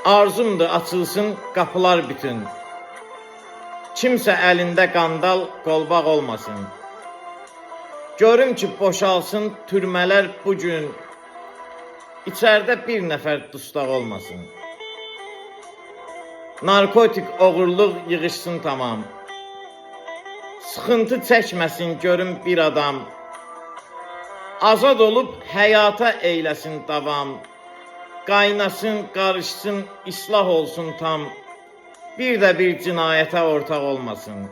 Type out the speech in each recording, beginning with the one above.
Arzumdur açılsın qapılar bütün. Kimsə əlində qandal, qolbaq olmasın. Görüm ki, boşalsın türmələr bu gün. İçəridə bir nəfər dustaq olmasın. Narkotik, oğurluq yığışsın tamam. Sıxıntı çəkməsin görüm bir adam. Azad olub həyata eyləsin davam. Qaynasın, qarışsın, islah olsun tam. Bir də bir cinayətə ortaq olmasın.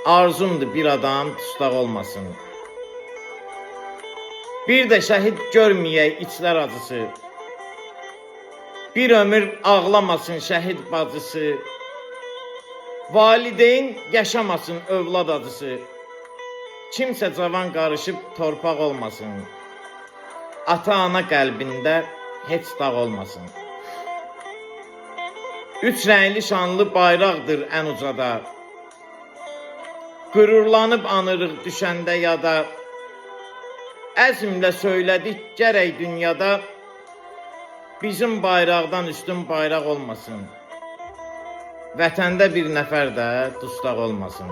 Arzumdur bir adam dustaq olmasın. Bir də şəhid görməyək içlər acısı. Bir ömür ağlamasın şəhid bacısı. Valideyn yaşamasın övlad acısı. Kimsə cavan qarışıb torpaq olmasın. Ata-ana qəlbində heç dağ olmasın. Üç rəngli şanlı bayraqdır ən ucada. Qürurlanıb anırıq düşəndə yada. Əzmlə söylədik gərək dünyada bizim bayraqdan üstün bayraq olmasın. Vətəndə bir nəfər də dustaq olmasın.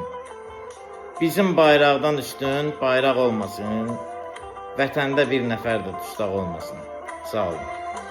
Bizim bayraqdan üstün bayraq olmasın. Vətəndə bir nəfər də dustaq olmasın. Sağ olun.